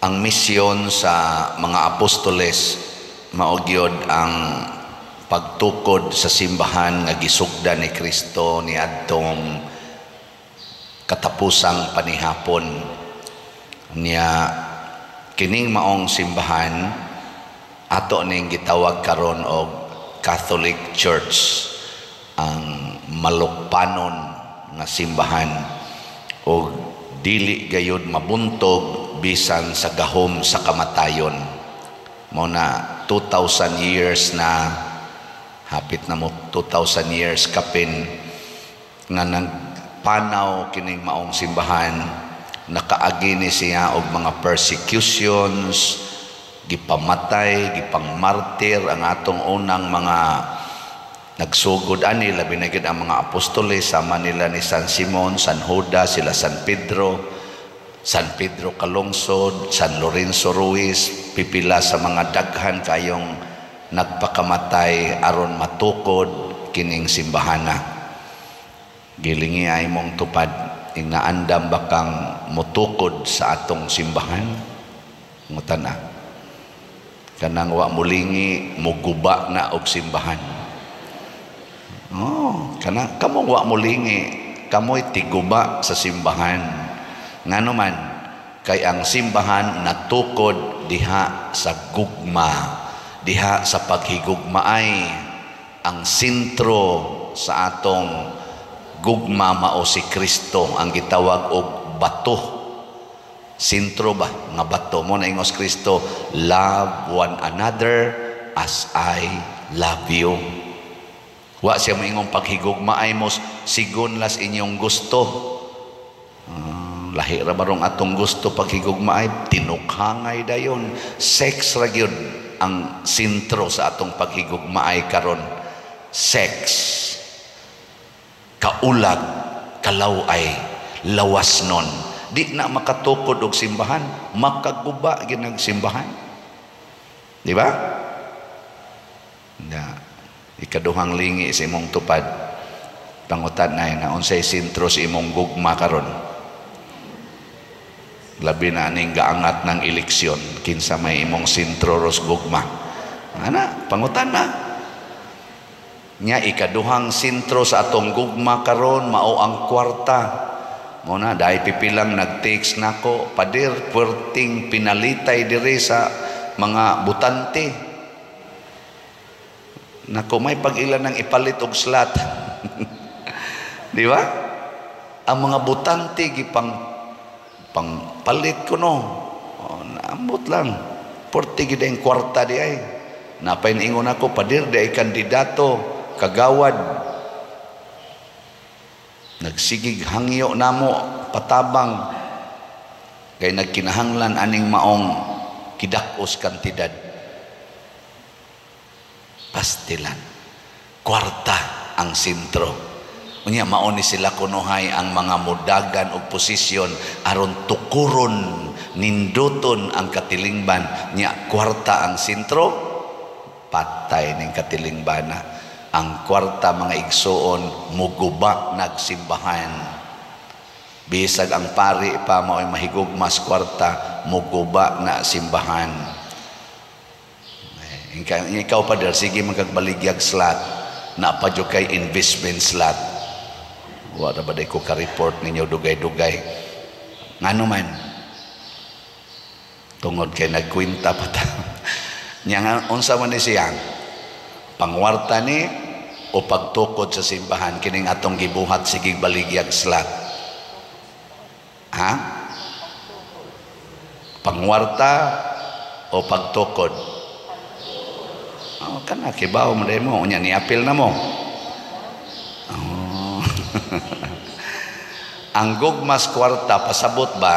Ang misyon sa mga apostoles mao gyud ang pagtukod sa simbahan nga gisugdan ni Kristo niadtong katapusang panihapon niya. Kining maong simbahan ato ning gitawag karon og Catholic Church, ang malukpanon nga simbahan og dili gayud mabuntog bisan sa gahom sa kamatayon. Mao na 2,000 years na, hapit na mo 2,000 years kapin nga nagpanaw kining maong simbahan. Nakaagi ni siya og mga persecutions, gipamatay, gipangmartir ang atong unang mga nagsugod ani, labi na gyud ang mga apostoles sama nila ni San Simon, San Judas, sila San Pedro, San Pedro Calungsod, San Lorenzo Ruiz, pipila sa mga daghan kayong nagpakamatay aron matukod kining simbahana. Gilingi ay mong tupad, ingnaandam ba kang mutukod sa atong simbahan? Ngutan na. Kanang wa mulingi, muguba na og simbahan. Oh, kana kamo wa mulingi, kamoy tiguba sa simbahan. Ngano man, kay ang simbahan natukod diha sa gugma, diha sa paghigugmaay. Ang sentro sa atong gugma mao si Kristo, ang gitawag og bato. Sentro ba nga bato mo na ingos Kristo, "Love one another as I love you." Wa siya moingong paghigugmaay mo sigon las inyong gusto. Lahi ra barong atong gusto paghigugmaay, tinukhangay dayon. Sex ra gyud ang sentro sa atong paghigugmaay karon. Sex, kaulag, kalaway, lawas nun. Di na makatukod og simbahan, makaguba gyud ang simbahan. Di ba? Na, ikaduhang lingi sa imong tupad, pangutan na na unsay sentro sa imong gugma karon. Labi na aning gaangat ng eleksyon, kinsa may imong sentro ros gugma? Ana, pangutan na. Nya ikaduhang sentro sa atong gugma karon mao ang kwarta. Mo na dahil pipilang nag-text nako, "Pader, puwerteng pinalitay diri sa mga butante." Nako, may pag-ila ng ipalit og slot. Di ba? Ang mga butante gipang pangpalit ko no. Oh, naambot lang. Porte gid ang kwarta di ay. Napay ingon ako, "Pader, di ay kandidato kagawad. Nagsigig hangyo namo patabang kay nagkinahanglan aning maong kidak-os kantidad." Pastilan. Kwarta ang sentro. Unya mao ni sila kunuhay ang mga mudagan og posisyon aron tukuron, ninduton ang katilingban. Nya kwarta ang sentro, patay ning katilingban. Ang kwarta, mga igsuon, muguba nagsimbahan. Bisag ang pari pa mao'y mahigugmas kwarta, muguba na simbahan. Ikaw pa der, sige magkagbaligyag slot, na pa kay investment slot. Wa na ba ko ka-report ninyo dugay-dugay? Ngano man? Tungod kay nagkwenta pa ta. Nya nga unsa man ni siya? Pangwarta ni o pagtukod sa simbahan kining atong gibuhat sige baligyag slot? Ha? Pangwarta o pagtukod? Oh, kana kibaw mo dai mo unya ni-apil na mo. Oh. Ang gugmas kwarta, pasabot ba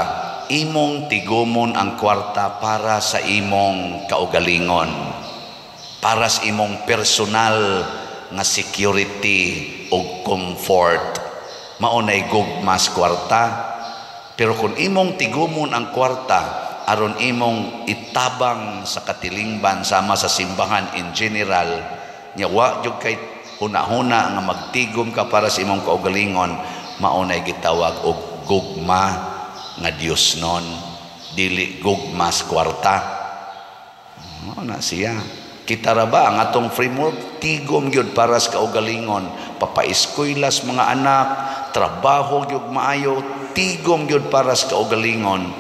imong tigumon ang kwarta para sa imong kaugalingon, para sa imong personal nga security o comfort, mao nay gugmas kwarta. Pero kung imong tigumon ang kwarta aron imong itabang sa katilingban sama sa simbahan in general, nya wa jud kay huna-huna nga magtigom ka para sa imong kaugalingon, mao nay gitawag og gugma nga Dios non. Dili gugmas kwarta. Mao na siya. Kita ra ba ang atong framework, tigom gyud para sa kaugalingon, papaeskuylas mga anak, trabaho gyud maayo, tigom gyud para sa kaugalingon.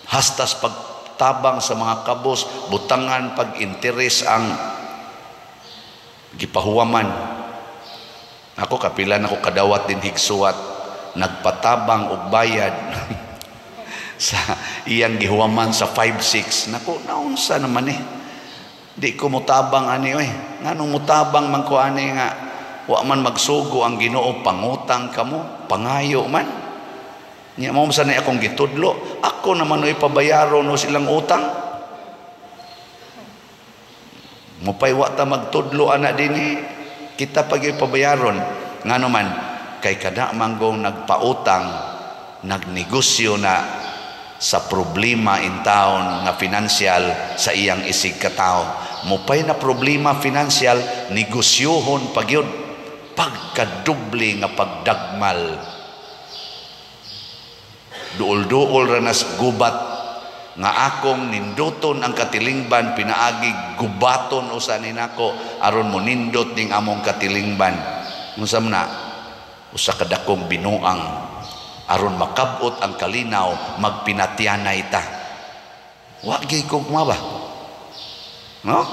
Hastas pagtabang sa mga kabos, butangan pag interes ang gipahuwaman. Ako kapila na ko kadawat din higsuwat nagpatabang og bayad sa iyang gihuwaman sa 5-6. Nako, naunsa naman eh. Di ko mutabang ani oy. Nganong mutabang man ko ani nga wa man magsugo ang Ginoo, pangutang kamo, pangayo man. Nya mo sa ni akong gitudlo, ako naman oy pabayaron no silang utang. Mupay wa ta magtudlo ana dinhi, kita pag pabayaron. Ngano man kay kada manggong nagpautang, nagnegosyo na sa problema in town nga financial sa iyang isig katao. Mupay na problema financial, negosyohon pagyud, pagkadoble nga pagdagmal. Duol-duol ranas gubat nga akong ninduton ang katilingban, pinaagi gubaton usa ni nako aron mo nindot ning among katilingban. Unsa man na? Usa ka dakong binuang aron makabot ang kalinaw, magpinatyanay ta. Wa gyud ko ba? No?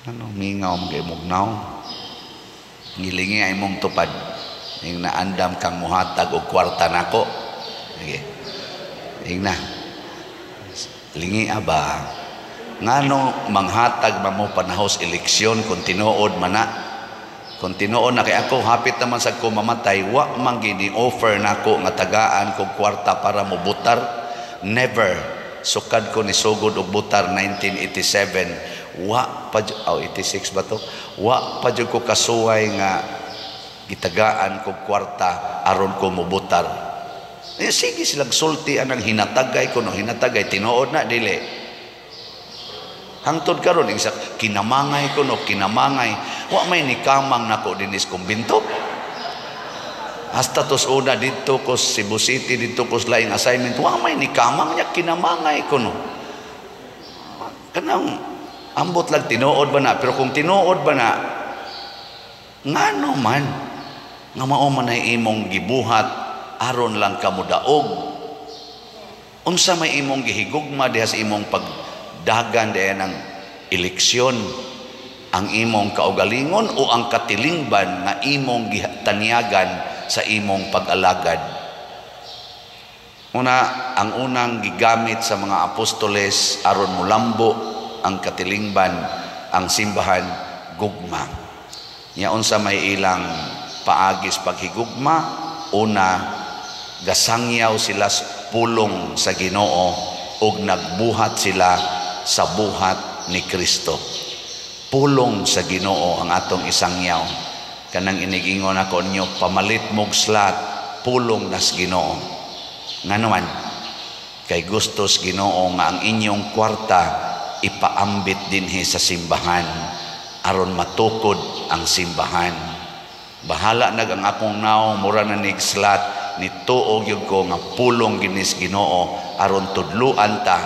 Ano mingaw mo kay mugnaw? Ngilingi ay mong tupad. Ing naandam kang muhatag og kwarta nako. Sige. Ing na. Lingi aba. Ngano manghatag man mo panahos eleksyon kung tinuod man na? Kung tinuod na kay ako hapit naman sa ko mamatay, wa man gini offer nako nga tagaan kog kwarta para mo butar. Never. Sukad ko ni sugod og butar 1987, wa pa, oh, 86 ba to? Wa pa jud ko kasuway nga gitagaan kog kwarta aron ko mobutar. Eh, sige silang sulti anang hinatagay ko no, hinatagay tinuod na dili. Hangtod karon ing sa kinamangay ko no, kinamangay, wa may nikamang nako dinis kumbinto. Hasta tos una didto ko Cebu City, didto ko sa laing assignment, wa may nikamang niya, kinamangay ko no. Kanang ambot lang tinuod ba na, pero kung tinuod ba na, ngano man nga mao man ay imong gibuhat aron lang kamo daog. Unsa may imong gihigugma diha sa imong pagdagan diha ng eleksyon, ang imong kaugalingon o ang katilingban nga imong taniyagan sa imong pag-alagad? Una, ang unang gigamit sa mga apostoles aron mulambo ang katilingban, ang simbahan, gugma. Nya unsa may ilang paagis paghigugma? Una, gasangyaw sila sa pulong sa Ginoo ug nagbuhat sila sa buhat ni Kristo. Pulong sa Ginoo ang atong isangyaw. Kanang inigingon ako ninyo, pamalit mog slat, pulong nas Ginoo. Ngano man kay gustos Ginoo nga ang inyong kwarta ipaambit dinhi sa simbahan aron matukod ang simbahan. Bahala nag ang akong naong mura na nig slat, nituo gyud ko nga pulong ginis Ginoo aron tudluan ta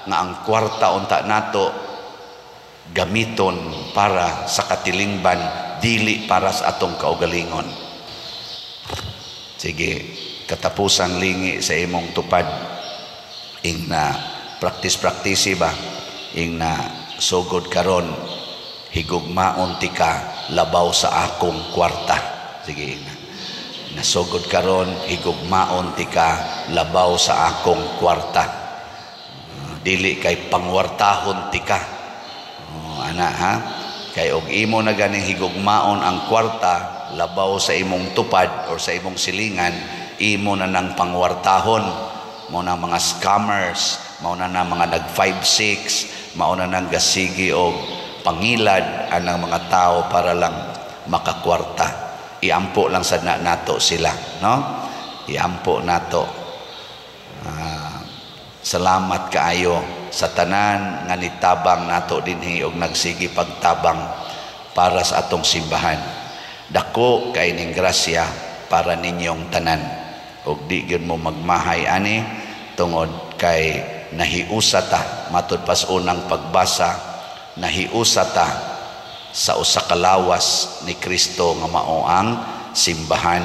nga ang kwarta unta nato gamiton para sa katilingban, dili para sa atong kaugalingon. Sige, katapusang lingi sa imong tupad, ing na praktis-praktisi ba, ing na sugod karon, higugmaon tika labaw sa akong kwarta. Sige, ing na nasugod karon, higugmaon tika labaw sa akong kwarta. Dili kay pangwartahon tika. Oh, ana ha, kay og imo na ganing higugmaon ang kwarta labaw sa imong tupad or sa imong silingan, imo na nang pangwartahon. Mao na mga scammers, mao na nang mga nag 5-6, mao na nang gasigi og pangilad anang mga tao para lang makakwarta. Iampo lang sa nato sila, no? Iampo nato. Salamat kaayo sa tanan nga nitabang nato dinhi og nagsigi pagtabang para sa atong simbahan. Dako kay ning grasya para ninyong tanan. Ug di gyud mo magmahay ani tungod kay nahiusa ta, matud pas unang pagbasa, nahiusa ta sa usa ka lawas ni Kristo nga mao ang simbahan.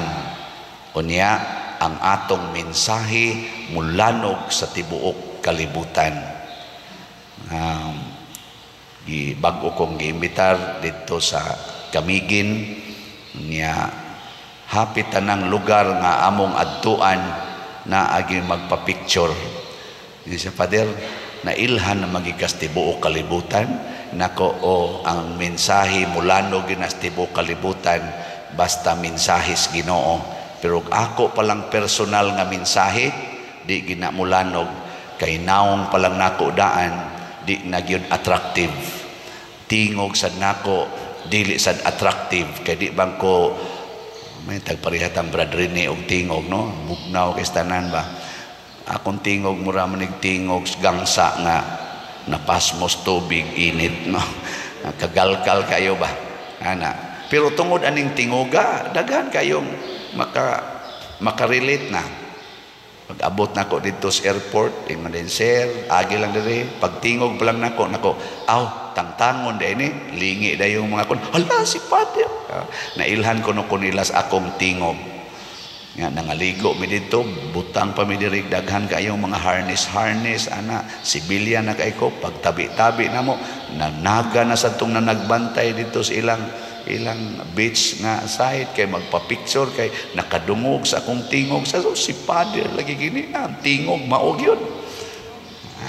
Unya ang atong mensahe mulanog sa tibuok kalibutan. Bag-o kong giimbitar didto sa Camiguin niya, hapit tanang lugar nga among adtuan na agi magpa-picture. Di siya, "Father, nailhan na magikas tibuok kalibutan." Nako, o ang mensahe mulanog ginas tibuok kalibutan basta mensahe sa Ginoo. Pero ako palang personal nga mensahe, di gina mulanog kay naong pa lang nako daan, di na gyud attractive. Tingog sad nako dili sad attractive kay di bang ko may tagparehatang Brad Rene og tingog, no? Bugnaw kay tanan ba. Akong tingog mura man tingog gangsa nga napasmos tubig init, no? Kagalkal kayo ba ana. Pero tungod aning tingoga, daghan kayong makarelate na. Pag abot nako didto sa airport, ingon din, "Sir, agi lang diri." Pagtingog pa lang nako nako, aw, tangtangon dai ni, lingi dayong mga kon, "Hala, si Father." Nailhan ko no nila sa akong tingog. Nga nangaligo mi didto, butang pa mi diri, daghan kayong mga harness harness ana, sibilyan na kay ko. Pagtabi-tabi namo, nanaga na sa tong na nagbantay dito sa ilang ilang beach nga site kay magpa-picture kay nakadungog sa akong tingog sa, "So, si Father lagi gini na tingog mao gyud."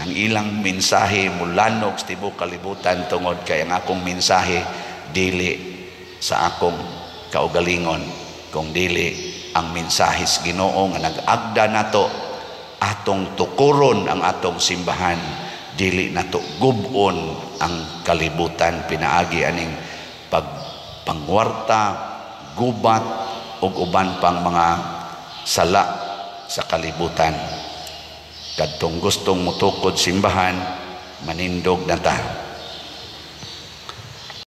Ang ilang mensahe mulanog sa tibuok kalibutan tungod kay ang akong mensahe dili sa akong kaugalingon kung dili ang mensahe sa Ginoo nga nag-agda nato atong tukuron ang atong simbahan, dili nato gub-on ang kalibutan pinaagi aning pagpangwarta, gubat ug uban pang mga sala sa kalibutan. Kadtong gustong mutukod simbahan, manindog na ta.